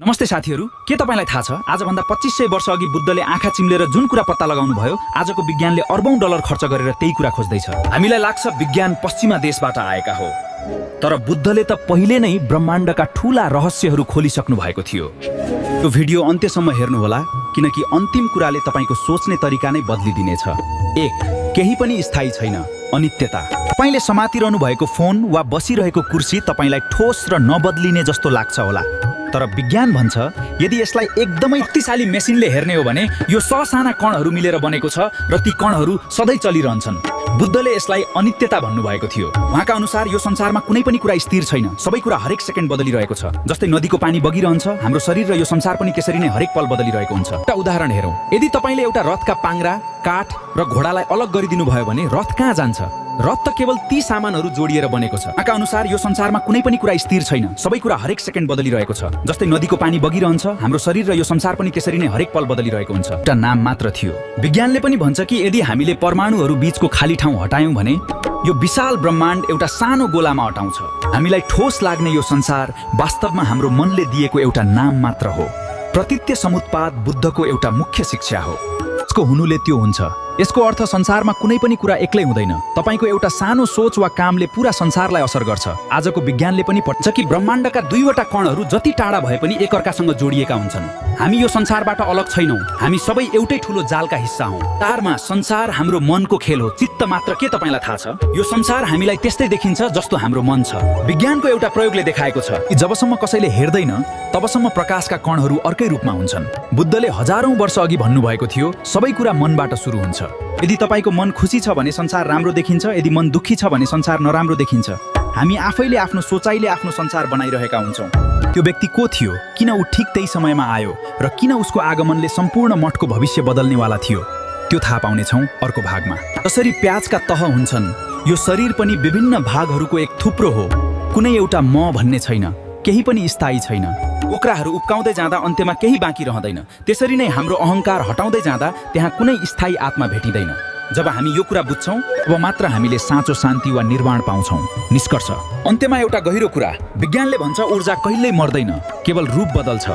नमस्ते साथीहरू, के तपाईलाई थाहा छ आजभन्दा 2500 वर्ष अघि बुद्धले आँखा चिम्लेर जुन कुरा पत्ता लगाउनु भयो आजको विज्ञानले अर्बौं डलर खर्च गरेर त्यही कुरा खोज्दैछ। हामीलाई लाग्छ विज्ञान पश्चिमा देशबाट आएका हो, तर बुद्धले त पहिले नै ब्रह्माण्डका ठूला रहस्यहरू खोलिसक्नु भएको थियो। यो भिडियो अन्त्यसम्म हेर्नुहोला किनकि अन्तिम कुराले तपाईको सोच्ने तरिका नै बदलिदिनेछ। 1. केही पनि स्थायी छैन, अनित्यता। तपाईले समातिरहनु भएको फोन वा बसिरहेको कुर्सी तपाईलाई ठोस र नबदलिने जस्तो लाग्छ होला, तर विज्ञान भन्छ यदि यसलाई एकदमै शक्तिशाली मेसिनले हेर्ने हो भने यो ससाना कणहरू मिलेर बनेको छ र ती कणहरू सधैँ चलिरहन्छन्। बुद्धले यसलाई अनित्यता भन्नुभएको थियो। उहाँका अनुसार यो संसारमा कुनै पनि कुरा स्थिर छैन, सबै कुरा हरेक सेकेन्ड बदलिरहेको छ। जस्तै नदीको पानी बगिरहन्छ, हाम्रो शरीर र यो संसार पनि त्यसरी नै हरेक पल बदलिरहेको हुन्छ। एउटा उदाहरण हेरौँ, यदि तपाईले एउटा रथका पाङ्ग्रा, काठ र घोडालाई अलग गरिदिनु भयो भने रथ कहाँ जान्छ? रथ त केवल ती सामानहरू जोडिएर बनेको छ। उहाँका अनुसार यो संसारमा कुनै पनि कुरा स्थिर छैन, सबै कुरा हरेक सेकेन्ड बदलिरहेको छ। जस्तै नदीको पानी बगिरहन्छ, हाम्रो शरीर र यो संसार पनि त्यसरी नै हरेक पल बदलिरहेको हुन्छ। एउटा नाम मात्र थियो। विज्ञानले पनि भन्छ कि यदि हामीले परमाणुहरू बीचको खाली ठाउँ हटायौं भने यो विशाल ब्रह्माण्ड एउटा सानो गोलामा हटाउँछ। हामीलाई ठोस लाग्ने यो संसार वास्तवमा हाम्रो मनले दिएको एउटा नाम मात्र हो। प्रतीत्य समुत्पाद बुद्धको एउटा मुख्य शिक्षा हो। यसको हुनुले त्यो हुन्छ। यसको अर्थ संसारमा कुनै पनि कुरा एक्लै हुँदैन। तपाईको एउटा सानो सोच वा कामले पूरा संसारलाई असर गर्छ। आजको विज्ञानले पनि भन्छ कि ब्रह्माण्डका दुईवटा कणहरू जति टाढा भए पनि एकअर्कासँग जोडिएका हुन्छन्। हामी यो संसारबाट अलग छैनौं, हामी सबै एउटै ठूलो जालका हिस्सा हौं। तारमा संसार हाम्रो मनको खेल हो, चित्त मात्र के तपाईलाई थाहा छ? यो संसार हामीलाई त्यस्तै देखिन्छ जस्तो हाम्रो मन छ। विज्ञानको एउटा प्रयोगले देखाएको छ कि जबसम्म कसैले हेर्दैन तबसम्म प्रकाशका कणहरू अर्कै रूपमा हुन्छन्। बुद्धले हजारौं वर्ष अघि भन्नुभएको थियो सबै कुरा मनबाट सुरु हुन्छ। यदि तपाईको मन खुसी छ भने संसार राम्रो देखिन्छ, यदि मन दुखी छ भने संसार नराम्रो देखिन्छ। हामी आफैले आफ्नो सोचाइले आफ्नो संसार बनाइरहेका हुन्छौं। त्यो व्यक्ति को थियो, किन ऊ ठिक त्यही समयमा आयो र किन उसको आगमनले सम्पूर्ण मठको भविष्य बदल्नेवाला थियो, त्यो थाहा पाउनेछौं अर्को भागमा। जसरी प्याजका तह हुन्छन्, यो शरीर पनि विभिन्न भागहरूको एक थुप्रो हो। कुनै एउटा म भन्ने छैन, केही पनि स्थायी छैन। ओक्राहरू उप्काउँदै जाँदा अन्त्यमा केही बाँकी रहँदैन। त्यसरी नै हाम्रो अहंकार हटाउँदै जाँदा त्यहाँ कुनै स्थायी आत्मा भेटिँदैन। जब हामी यो कुरा बुझ्छौं तब मात्र हामीले साँचो शान्ति वा निर्वाण पाउँछौं। निष्कर्ष, अन्त्यमा एउटा गहिरो कुरा, विज्ञानले भन्छ ऊर्जा कहिल्यै मर्दैन, केवल रूप बदल्छ।